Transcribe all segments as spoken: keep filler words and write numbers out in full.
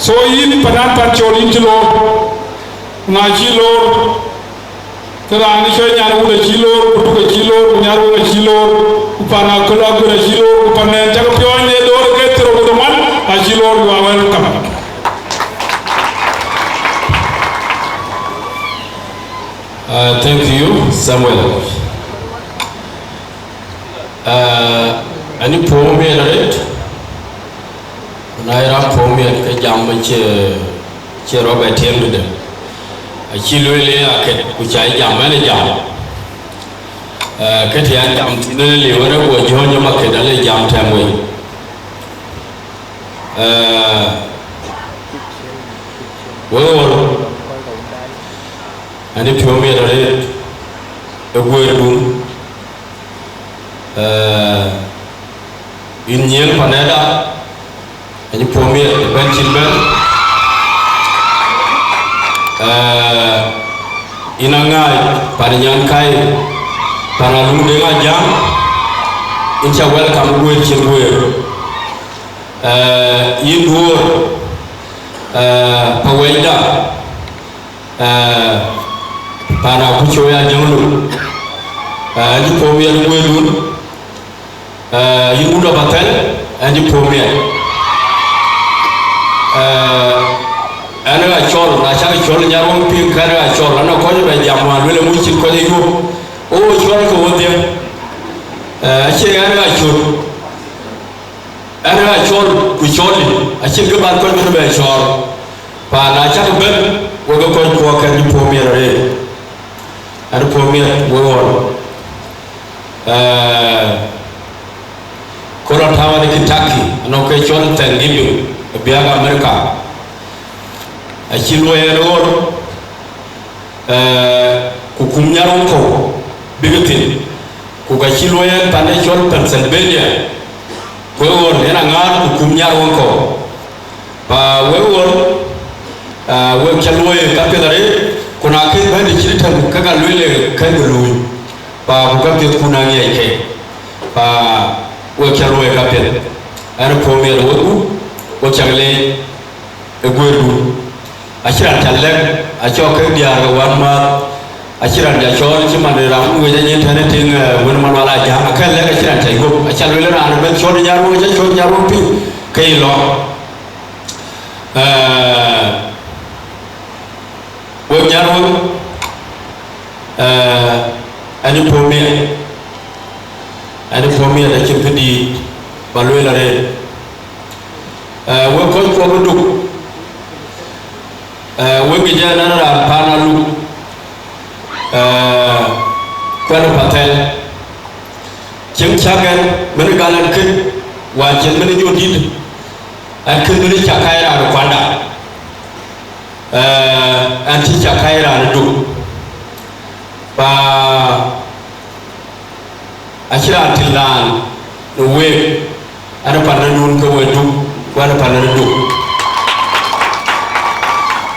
So yïn panan pan cɔl yïn cï loor, na cï loor, ke raan cɔl Nyanwut acï loor, ku Duk acï loor, ku Nyarweŋ acï loor, ku pan Aköl Aguër acï loor, ku pan nɛn cak piɔ̈ɔ̈ny de loor ke thiërrou ku dhoŋuan acï loor, you are welcome. Uh, thank you, Samuel. Uh, ani puɔ̈u miɛt arëët, na ye raan puɔ̈u miɛt ke jam cie, cie rɔt bɛ tiɛɛm tëde. Acï lueel ë akët, ku ca jam, ɛn ë jam. Uh, ke të an jam thïn ë liu, ɣɛn ë guɔ jɔ̈ɔ̈ny ë makët, ale jam tɛ̈m wei. Uh, wek ɣɔn, ani puɔ̈u miɛt arëët ë guëërdun. Eh, yïn nyiëël panɛda, anyi puɔ̈u miɛt ë bɛ̈n cït bɛ̈n. Eh, yïn aŋääc pan nyankai, pan Aluŋ Deŋ Ajaŋ, yïn ca welcome guëër cït guëër. Eh, yïn duöör, eh, pa wɛcda, eh, pan Akuc Coya Jaŋlu, eh, anyi puɔ̈u miɛt guëërdun, eh, yïn wut Apathɛl, anyi puɔ̈u miɛt. Eh, ɛn ë ɣa cɔl, na cak cɔl Nyarweŋ piŋ, kɛn ë ɣa cɔl, anɔŋ kɔc bɛ jam wään luel ë muc cït kɔc ë yuöp, o cɔl ke wodhie, eh, acie ɛn ë ɣa cöt. Ɛn ë ɣa cɔl ku cɔl, acïn kë ban kɔc bï bɛ cɔɔl. Paan acak bɛ̈n, wek ë kɔc kuɔ kɛn cï puɔ̈u miɛt arëët. Ɛn puɔ̈u miɛt wek ɣɔn. Eh, kɔn rɔt tääu ɛn Kentucky, anɔŋ ke cɔl Thanksgiving, ë biäk America. Acï luɔi ɛn ɣɔn, eh, ku kum Nyarweŋ kɔ̈u bïk thïn. Ku ka cï luɔi ɛn pan ë cɔl Pennsylvania, ku ë ɣɔn en aŋäär ku kum Nyarweŋ kɔ̈u. Pa wek ɣɔn, ah, wek cä luɔi kapiɛth arëët, ku na kën bɛ̈n ë cït tɛ̈n, ke ka lueel ë kën ke luui. Pa ku kapiɛth kun aŋiɛc ke. Pa wek cä luɔi kapiɛth. Ɛn puɔ̈u miɛt weku, wek cak leec ë guëërdun. Acï raan ca lɛ̈k, acɔk kek diäär ke wään määth, acï raan ca cɔɔl cï man raan wec anyin tɛ̈n ë tiŋ, eh, wën man wal Ajaŋ, akën lɛ̈k acï raan ca yök, aca lueel raan ëbɛ̈n cɔl Nyarweŋ, aca cɔl Nyarweŋ piŋ, ke yï lɔ. Eh, wek Nyarweŋ, eh, ɛn puɔ̈u miɛt, ɛn puɔ̈u miɛt acïn këdïït ba lueel arëët. Eh, wek kɔc kuɔ bï Duk, eh, wek ŋic ɛn an raan paan Aluk, eh, kuɛn Pathɛl. Cieŋ cäk ɛn mën gal ɛn kën, wään cïn mën jɔ dït, ɛn kën mën cak kac raan kuanda. Eh, ɛn cï cak kac raan Duk. Pa Acï raan tïŋ raan në week, an, panadun ke we Duk, ku an, panadun Duk.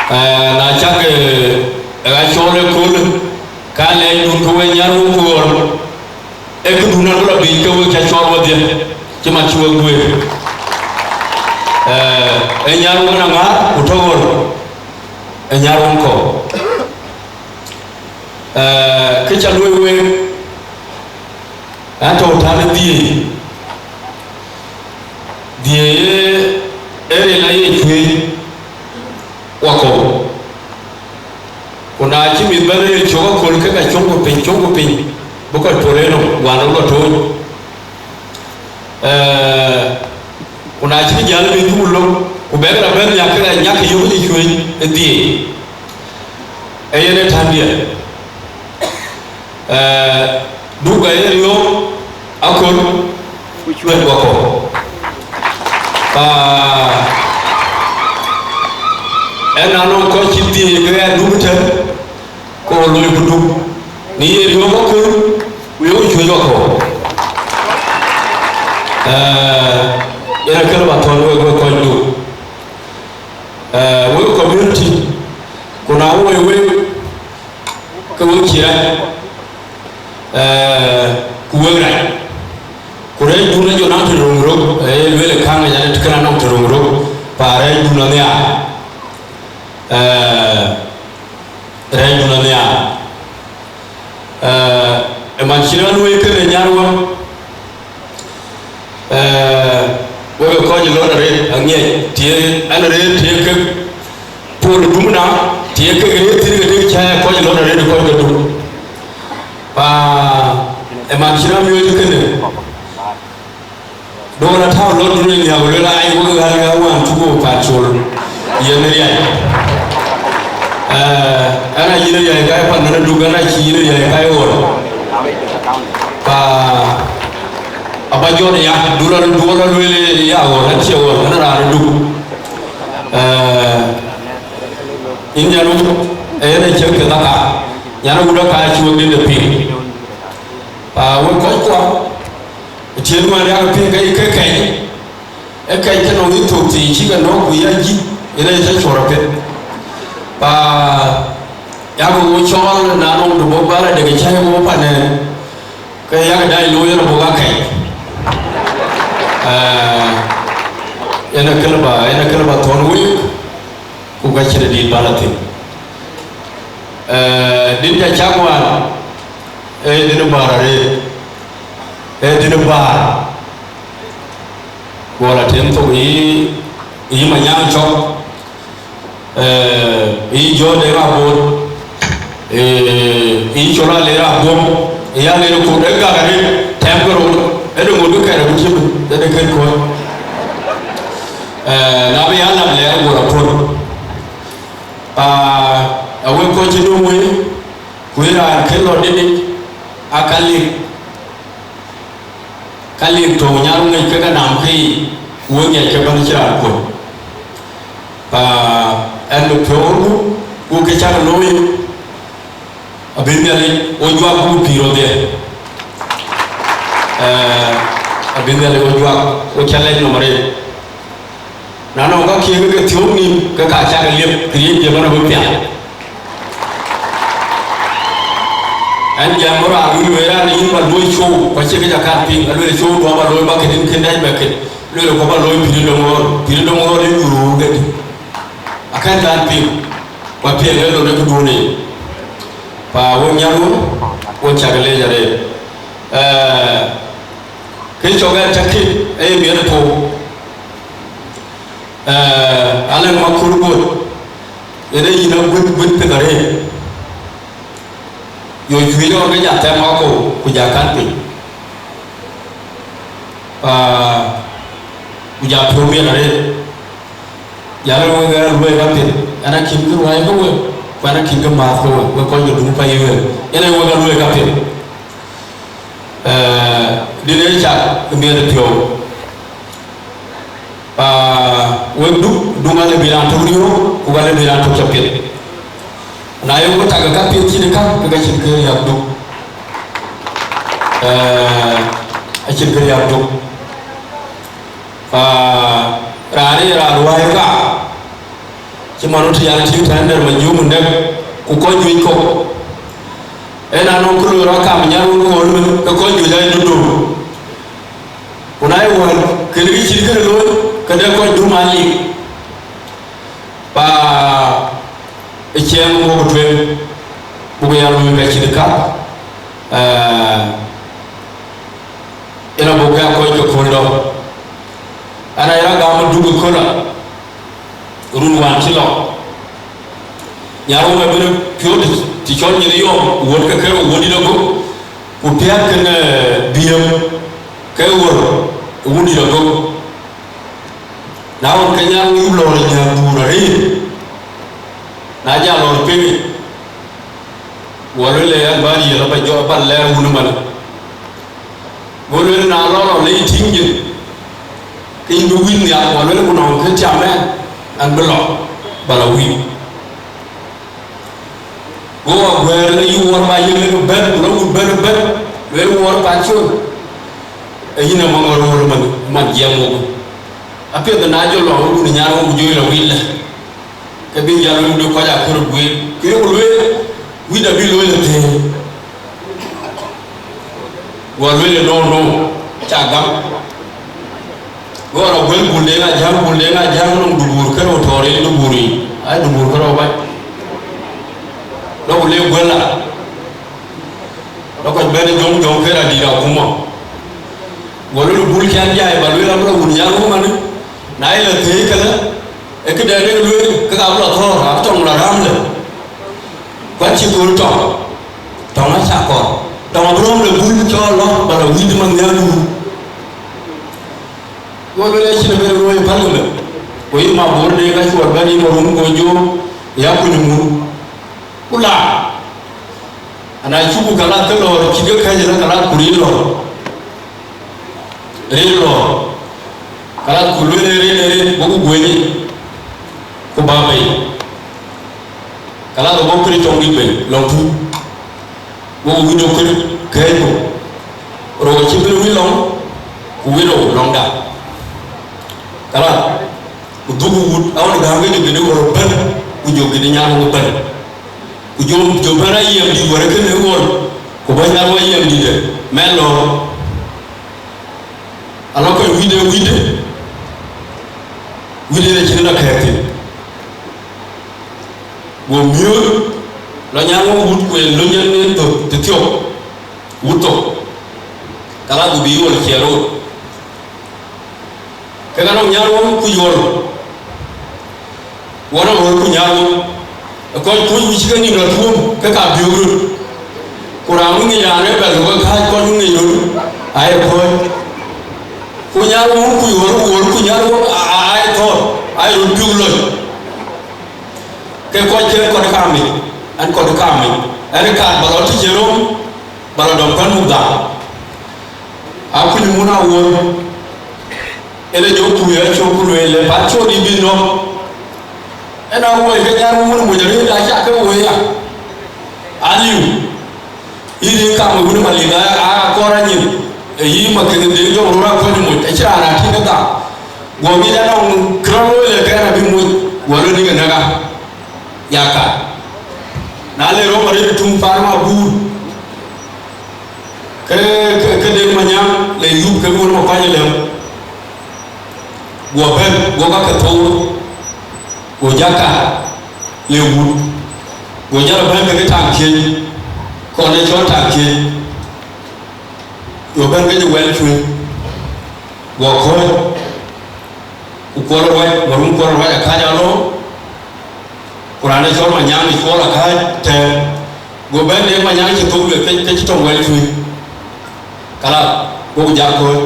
Eh, na cak, eh, ɣa cɔɔl ëköölë, ka lɛɛcdun ke we Nyarweŋ ku ɣɔn, ee këdun an, bï lɔ biic ke we cä cɔɔl wedhie, cï man cï we guëër. Eh, ee Nyarweŋ aŋäär, ku tɔ ɣɔn, ee Nyarweŋ kɔ̈u. Eh, kë ca luɔi week, an, tɔ̈u tän ë dhiëëi, dhiëëi ë ril aye cuëëc wakɔ̈u. Ku na cï mïth bɛ̈n ë cök aköl, ke ka cöŋku piny, cöŋku piny, bï kɔc pol ënɔm, wään rɔt lɔ tooc. Eh, ku na cï jäl mïth ku lok, ku bɛ̈k rɔt bɛ̈n nyak, ke nyak yök ë cuëëc ë dhiëëi. Ee yen ë tändiɛ̈. Eh, Duk aye riɔ̈ɔ̈k aköl, ku cuɛt wakɔ̈u. Ah, ënɔɔnë kɔc cï dhiëëi ke ɣɛn Duk tɛ̈n, ke ɣo loi ku Duk. Në ye riɔ̈ɔ̈k aköl, ku yok cuëc wakɔ̈u. Eh, yen akël ba thɔ̈n wek, wek kɔc Duk. Eh, wek community, ku na woi wek, ke wek cï rac, eh, ku wek rac. Ku rɛɛcdun ajɔ naŋ të röŋ rök, eh, ye lueel ë käŋ ë nyan ë të kënë anɔŋ të röŋ rök, pa rɛɛcdun anhiaar. Eh, rɛɛcdun anhiaar. Eh, ë man cï raan wëi kënë nyar wä, eh, wek kɔc lɔt arëët aŋiɛc, tiëë ɛn arëët tiëë kek por dum na, tiëë kek arëët thïn ke dek cä kɔc lɔt arëët kɔc ke dum. Pa ë man cï raan wëi kënë. Duɔ̈k la tääu lɔt dun ë nhiaak, ku luel, ai, wek ɣäl ɣä wään cuk wo pan col, yen riai. Eh, ɛn a yïn riai ka ye pan nɔn duk, ɛn a cï yïn riai ka ye ɣɔn. Pa aba jɔt ya, du la, du la lueel ya ɣɔn, ɛn cie ɣɔn, ɛn raan duk. Eh, yïn nyan wut, eh, yɛn a cïn ke dhaka, nyan wut aka cï wek dït ë piŋ. Pa wek kɔc kuɔ, Tiɛ̈t wään yak piŋ ke ke kɛc, ë kɛc ke nɔŋ yï thok thii cï ke nɔ̈k ku ya jïth, yen aye cä cuɔr apiɛth. Pa yak wo cɔɔl na nɔŋ du bɔ̈ bä la dek cä wo panë, ke yak dac looi yen abɔ̈ ka kɛc. Eh, yen akël ba, yen akël ba thɔ̈n week, ku ka cïn dït bä la thïn. Eh, dït ja cak wään, ee dït bäär arëët. Ee dït bäär, guɔ la tem thok yï, yï Manyaŋ cɔk, eh, yï Jɔt de Rabot, eh, yï Col Aler Abuɔm, yï Aler Kut, ee gak arëët, tɛm ke röör, ee de ŋot bï kɛɛr abï tiëm, ee de kën kɔc. Eh, na bï ya lam lɛɛr guɔ la puɔ̈l. Ah, awek kɔc cï döŋ wei, ku ë raan kën lɔ dïtic, aa ka lik. Ka lik tɔ̈u nyar ŋic ke ke nam ke yic, ku we ŋiɛc ke bän cï raan kuöc. Pa ɛn bï piɔ̈u, ku ke cak looi, abï Nhialic wo juak ku pïïr rɔt dhiɛ. Eh, abï Nhialic wo juak, wo cä lɛc nɔm arëët. Na nɔŋ ka kiëk ke thiɔ̈k nïm, ke ka cak liep, kë riëëc dhiëp ɣɔn abï piath. Ɛn jam bï raan wïc wëë raan yïn bä luöi show, ku acï kë ca kat piŋ, alueel show duɔ̈ bä looi bä këdïn kën dɛc bɛ kët, lueel ku bä looi pïïr döŋ ɣɔɔr, pïïr döŋ ɣɔɔr yï dhuru këdï. Akën kat piŋ, ku apiɛŋ ë lon ë këduön yic. Pa wek nyar wun, wek cak leec arëët. Eh, kë cɔk ɛn cä kït, ee miɛt puɔ̈u. Eh, alɛ̈ŋ ma kur bot, yen ee yïn aguët guët pith arëët. Yo cuëc ɣɔn ke ja thɛm ɣɔ̈k, ku ja kan piny. Ah, ku ja piɔ̈u miɛt arëët. Ja lɔ wek ɣɛn luɔi ka piɛth, ɛn akïn kë ruääi ke we, ku ɛn akïn kë määth ke we, wek kɔc ke duŋ payï wek. Yen ee wek ɣɛn luɔi ka piɛth. Eh, dït ee cak ë miɛt piɔ̈u. Ah, wek duk, duk alë bï raan tök riɔ̈ɔ̈k, ku alë bï raan tök cä piɛth. Na ye wek tak ë ka piɛth cït ë ka, ke ka cïn kë riääk duk. Eh, acïn kë riääk duk. Ah, raan ë raan ruääi ka, cï man rɔt yal tïŋ tɛ̈n dɛ̈t ma jök nɛ̈k, ku kɔc juëc kɔ̈k. Ëna nɔŋ kë loi rɔt kam nyar wun ɣööt mën, ke kɔc juëc aa dödöör. Ku na ye wään, kënë kë cït kënë looi, ke dɛ kɔc dum aa lik. Pa ë ciɛɛŋ wok tueŋ, buk ya luui ka cït ë kap, eh, yen abuk ke a kɔc ke kööl dɔ̈. An, ayï rɔt gam duk ë kööl a, run wään cï lɔ. Nyar wok abï piööt të cɔl nyin yɔm, wuöt ke kër wuöt dït agok, ku piäät kën, eh, biëm ke ɣöt ë wundït agok. Na ɣɔn ke nyar wok lɔɔr ë nyääŋ dhuur arëët, na jal lɔɔr piŋ, guɔ lueel ë an, bä riël aba jɔ, aba lɛɛr wun ëmën. Go lueel, na lɔ lɔ lec tïŋ nyin, ke yïn bï wïn nhial, guɔ lueel, ku nɔŋ kë tiam ɛn, an, bï lɔ, ba lɔ wïn. Go aguɛɛr lɔ yï wuɔɔr ba yiëk lek bɛ̈n, ku lɔ wut bɛ̈n ëbɛ̈n, lueel wuɔɔr pan col. Ee yïn ë maŋ ɣɔn röör ëmën, man jiɛɛm wok. Apiɛth na jɔ lɔ wun nyar wok jɔ lɔ wïn lɛ. Ke bï jal wun de kɔc akër guëër. Ke yok lueel, wït abï looi lɔ thëëny. Guɔ lueel, no, no, ca gam. Guɔ rɔ guël bul de ŋa jäŋ, bul de ŋa jäŋ nɔm dubuur, kën wä tɔɔr en dubuur yic. Adu bur kërɔ bac. Lɔ ku le guela. Lɔ kɔc bɛn jɔŋ jɔŋ ke ra dït akuma. Go lɔ bul cän jai ba luel abla wun nyan wumani. Na ila thëi këlä, e këdɛ dek luel, ke ka bla thɔɔr, a tɔŋ la ram lë. Kuat cï gol tɔŋ. Tɔŋ a ca kɔr. Tɔŋ abï rɔm le bul cɔl lɔ, ba la wït man nyan wun. Go luel acïn abï luɔi parliament. Go yï ma bor de ka cuɔt bɛn yï ma rum go jo, ya kuny mun. Ku la, ana cuku kalat ke lɔɔr, cït ke kɛ̈c rɔt kalat ku ril lɔɔr. Ril lɔɔr. Kalat ku lueel ë ril, ë ril, goku guëëny, ku bä bei. Kalat go kërë cɔŋ dït bei, lɔŋ tuc. Goku wïc dok kërë kɛ̈ɛ̈c ku. Rou acï bï wïc lɔŋ, ku wïc rou lɔŋda. Kalat, ku dhuk wut, aɣɔn gäm ke jɔ gënë ɣɔl bɛ̈n, ku jɔ gënë nyan ɣɔn bɛ̈n. Ku jɔ, jɔ bɛ̈n ayiɛɛm dït wärë kënë ɣɔl, ku bä nyan ɣɔn ayiɛɛm dït ë, mɛn lɔ, alɔ kɔc wïde, wïde, wïde acïn la kɛ̈ɛ̈k thïn. Go miööc, lɔ nyan ɣɔn wut, ku en lony en en thök, të thiɔ̈k, wut thok. Kalat ku bï ɣɔl ciɛɛr ɣöt. Ke ka nɔŋ nyarwöŋ ku yuɔl, won awöl ku nyarwöŋ, ë kɔc kuc ku cï ke nïm lɔ tuöm, ke ka biök röt. Ku raan wï ŋic raan ë bɛ̈l, ke kääc kɔc wï ŋic röt, aye kɔ̈ɔ̈c. Ku nyarwöŋ ku yuɔl, wuɔl ku nyarwöŋ, a, a, aye thɔ̈ɔ̈r, aye röt biök lɔc. Ke kɔc ke kɔt kaamic, ɛn kɔt kaamic, ɛn kaat ba lɔ tïc ë röm, ba lɔ dɔm kɔn muk dhal. Akuny mun awuɔ̈r, en ë jɔ kuc acök ku lueel, le pan cɔl yï bï nɔ̈k. En awuɔ̈c ke nyar mun muc arëët, acak ke woi ya. Aliu, yïn ë kam ë wun ë Malith, a, a kɔɔr anyin, ë yï ma kën dheŋ jɔŋ röör akɔc muc, acïn raan a tïŋ ke dhal. Guɔ ŋic anɔŋ kërɔn looi le kɛn abï muc, guɔ lɔ dïk ë näk a, ya ka. Na le rɔm arëët tuŋ pan ma buur, Ke, ke, ke Deŋ Manyaŋ le yup ke wun Makuany Lɛm. Guɔ bɛ̈n, guɔ ka ke thou, guɔ jaka le wut. Guɔ jal bɛ̈n ke ke taŋ thiëc, kɔn ë cɔl taŋ thiëc. Guɔ bɛ̈n ke jɔ wɛl cuëc. Guɔ kɔ̈ɔ̈c, ku Kuɔl Ruac, Marum Kuɔl Ruac akääc alɔ, ku raan ë cɔl Manyaŋ ë Cuɔl akääc tɛ̈ɛ̈n. Go bɛ̈n de Manyaŋ cï thok lueth ke, ke cï tɔŋ wɛl cuëc. Kalas, goku jak kɔ̈ɔ̈c.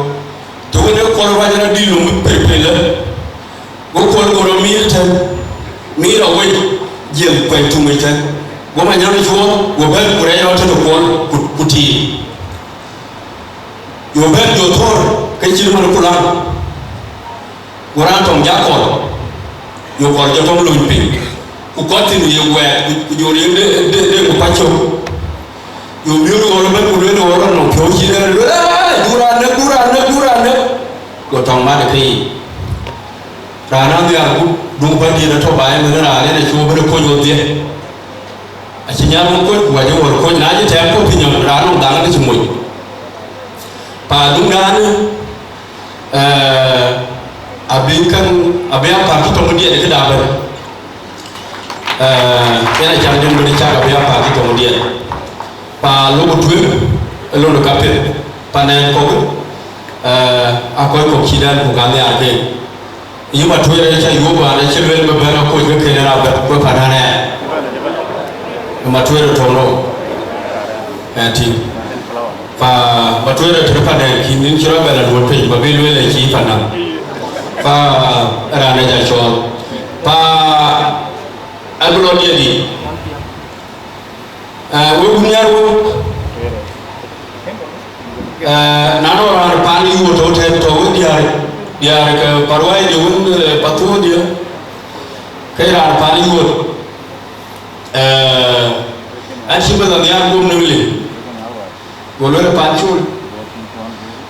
Të wën ë Kuɔl Ruac rɔt dït lom pelpelë, go Kuɔl go rɔt miir tɛ̈n, miir awec, jiël kuɛny tuŋ ë tɛ̈n. Go Manyaŋ ë Cuɔl, go bɛ̈n ku rɛɛc rɔt tëde Kuɔl, ku, ku tiit. Yo bɛ̈n jɔ thɔ̈r ke cït man ku laŋ. Go raan tɔŋ jak kɔl, yo kɔl jɔ tɔŋ lony piny, ku kɔt thïn ye wɛɛt, ku, ku jɔ riëëŋ de, de, de ku pacök. Yo miöör ɣɔl ëbɛ̈n ku lueel ɣɔl anɔŋ piɔ̈u cït ɛn, lueel, "Aa, du raan näk, du raan näk, du raan näk." Go tɔŋ mat ë ke yiic. Raan anhiar ku duŋ bänydiɛ̈n atɔ̈ baai ëmën raan en acï wɔ bɛ̈n ë kony ɣodhie. Acï nyar wën kony, ku acï wär kony, na cï tɛ̈ɛ̈m kɔ̈u piny, raan nɔŋ dhaŋ ke cï moc. Pa duŋdaanë, eh, abï käŋ, abï apak cï tɔŋ diɛt këda bɛ̈n. Eh, yen acan den bï cak abï apak cï tɔŋ diɛt. Pa lok tueŋ, ë lon ë kapiɛth, pa nɛn kɔ̈k, eh, akɔc kɔ̈k cï dɛn ku ka nhiaar keek. Yï Matuer ë cä yuöp an, acï lueel bï bɛ̈n akuc ke kënë raan bɛ̈n kuë pandan ɛ. Matuer ë tɔ̈u nou, ɛ tïŋ. Pa Matuer ë tëde pandan kïn, yïn cï rɔt bɛ̈n aluɔ̈t piny, bä bï lueel ë cï pandan. Pa raan ë jɔ cɔɔl. Pa abï lɔ diɛt yic. Eh, wek wun nhiar wek. Eh, na nɔŋ raan pan yuöt tɔ̈u tɛ̈n tɔ̈u wek diäär, diäär ke paruai de wun, eh, pathuɔ̈ɔ̈diɛ̈, ke raan pan yuöt. Eh, an cï bɛ̈n nhiar guöm nöm lim. Go lueel pan col.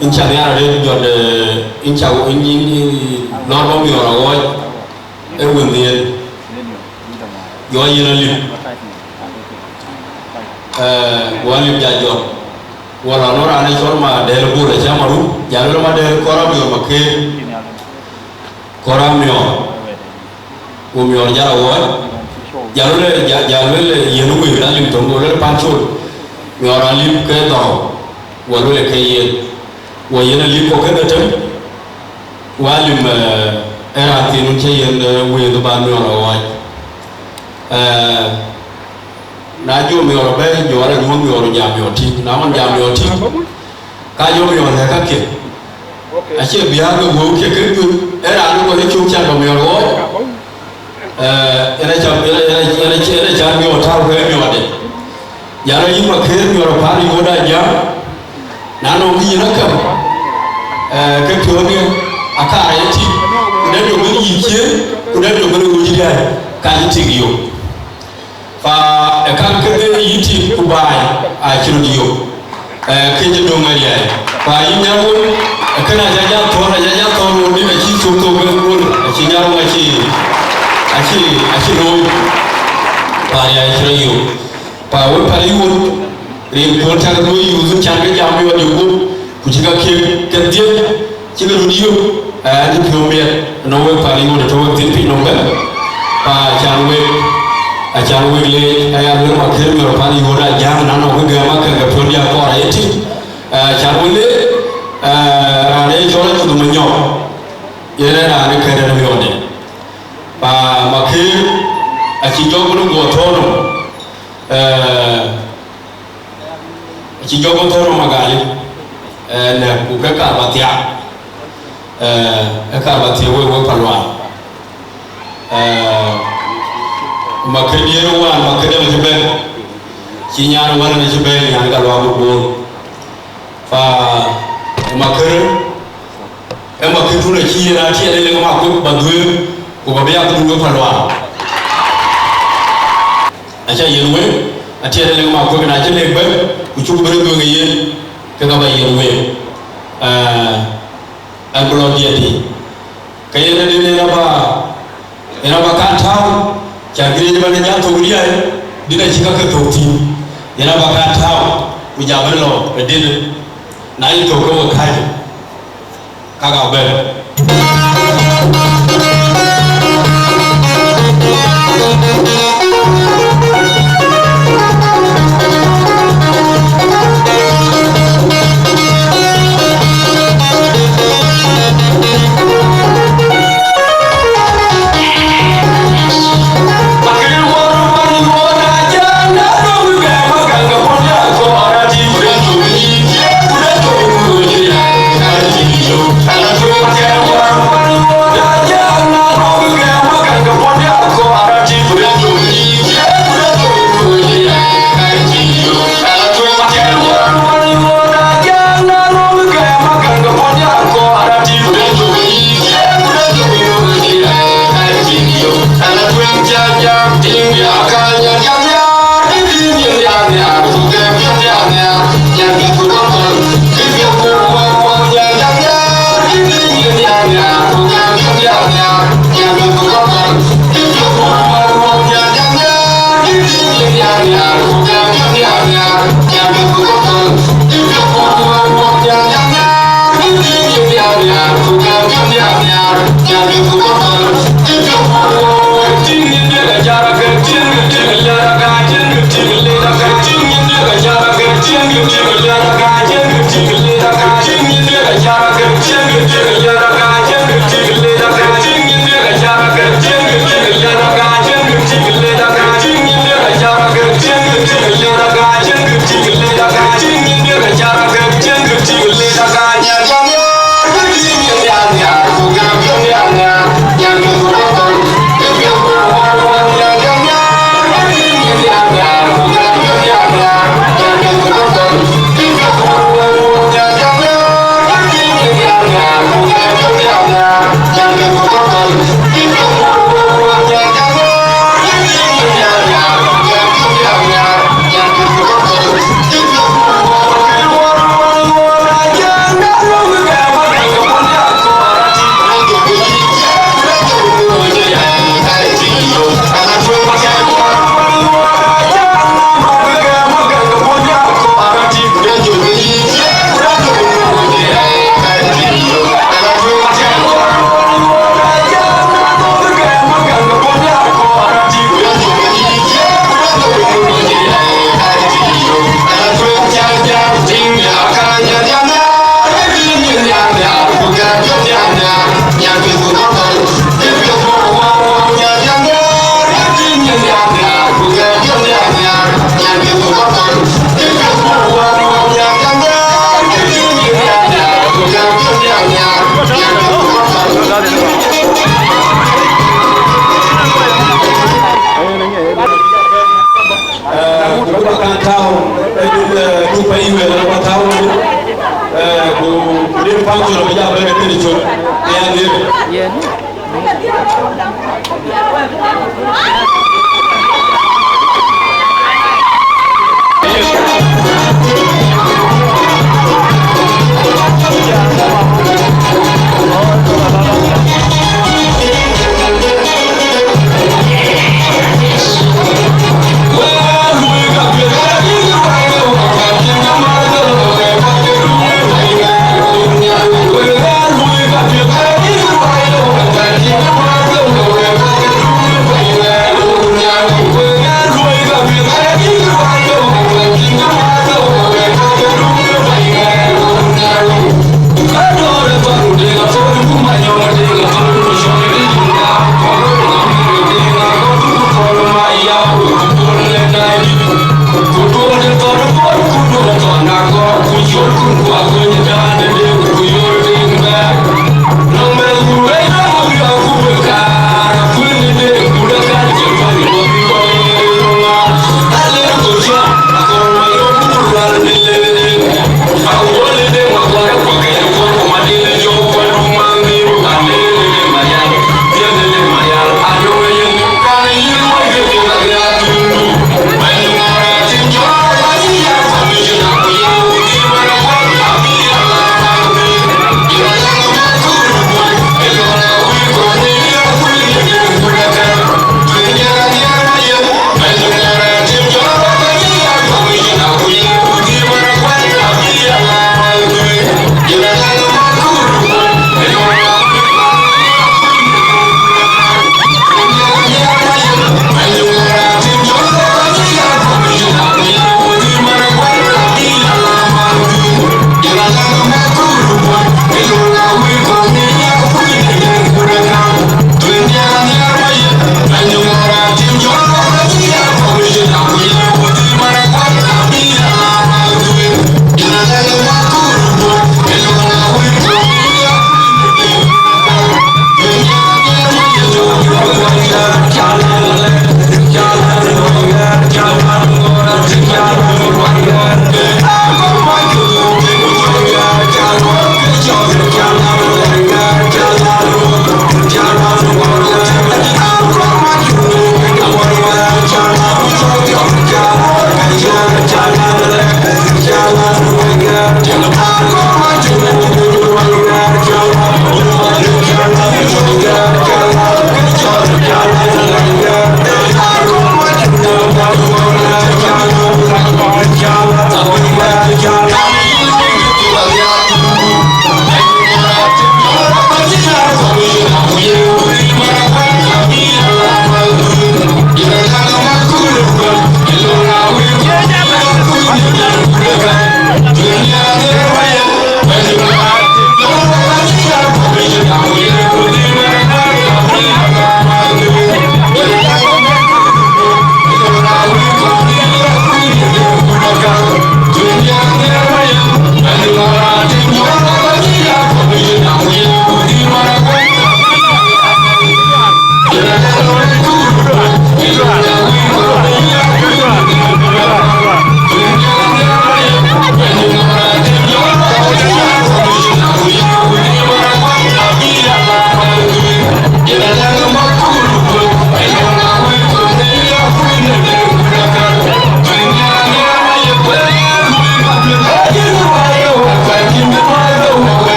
Yïn ca nhiar arëët jɔt, eh, yïn ca, yïn, yïn, yïn lɔ̈ɔ̈r bä miɔɔr aɣɔɔc. Ee wën dhiëëth, jɔ yïn alip, eh, guɔ alip ja jɔt. Wala nɔn raan ë cɔl ma dɛɛl bol acä maru, ja luel ma dɛɛl kɔr amiɔɔr ma keer, kɔr amiɔɔr. Ku miɔɔr jal awɔɔc, jal lueel, jal, jal lueel yen wëi alim töŋ, go lueel pan col, miɔɔr alim ke dhɔ̈u, wɔ lueel ke yen, wɔ yen alim kɔ̈k ke dhetem, wɔ alim, eh, ee raan thiin wën cï yen, eh, wëi dhë ban miɔɔr awɔɔc. Eh, na jɔ miɔɔr abɛ̈ɛ̈i, jɔ rɔt nyuɔ̈th miɔɔr jam miɔɔr tïŋ, na ɣɔn jam miɔɔr tïŋ, ka jɔ miɔɔr lɛ̈k kakiɛ̈. Acie biäk ë wëu kiɛ̈ ke juëc, ee raan ë kɔc ë cök can bä miɔɔr ɣɔɔc. Eh, yen aca, yen, yen, yen aca, yen aca miɔɔr tääu ke miɔɔrde. Jal rɔt yïn Makër miɔɔr pan ë ɣööt Ajaŋ. Na nɔŋ kë yïn akam, eh, ke piɔ̈ɔ̈ndiɛ̈, akaar aye tïŋ, ku dɛ dök bï yï ciëën, ku dɛ dök bï ɣööc diäi, ka cï tik yök. Pa ë käŋ kedhie yï tik ku baai acï röt yök, eh, ke cï döŋ ariɛɛi. Pa yïn Nyarweŋ, ë kënë aca jal thɔ̈r, aca jal thɔ̈r wun dït acï thök thok wek röl, acï Nyarweŋ acï, acï, acï looi. Pa riɛɛi acï rɔt yök. Pa wek päl yï wun, rin puɔ̈l cäk looi yuuth can ke jam yɔt yök gup, ku cï ka kiëk kedhie, cï ke röt yök, eh, acï piɔ̈u miɛt, nɔŋ wek päl yï wun, tɔ̈ wek thïn piny nɔm bɛ̈n. Pa acan wek, acan wek leec, aya lueel Makër miɔɔr pan ë ɣööt Ajaŋ, na nɔŋ kë gɛ̈m akɛ̈k ke piɔ̈ndiɛ̈ akɔɔr aye tïŋ. Eh, acan wek leec, eh, raan ë cɔl Anyuth Manyɔk, yen ee raan ë kɛ̈t ë miɔɔrde. Pa Makër acï jɔk bï guɔ thɔ̈ɔ̈r nɔm, eh, acï jɔk bï thɔ̈ɔ̈r nɔm Magali, eh, nɛ̈k ku ke kar bä thiaak, eh, ë kar bä thiaak wek, wek päl luaany. Eh, Makër diëër wään, Makër dɛ̈m acï bɛ̈n, cï nyan wään acï bɛ̈n, nyan ka luaak bï boor. Pa Makër, ë Makër tun acï yen atiɛɛl ë lek Makuek bä dhuëër, ku bä bï yak dhuëër wek päl luaany. Aca yen wek, atiɛɛl ë lek Makuek na cï lek bɛ̈n, ku cuk bï röt dhuëëŋ ë yen, ke ka bä yen wek. Eh, ɛn bï lɔ diɛt dï. Ke yen adït yen abä, yen abä kan tääu, cä giric ëbɛ̈n ë jal thok riɛɛi, dït acï ka ke thok thïn. Yen abä kan tääu, ku jam ëlɔ ë dït, na yï thok ke we kääc, ka ka bɛ̈n.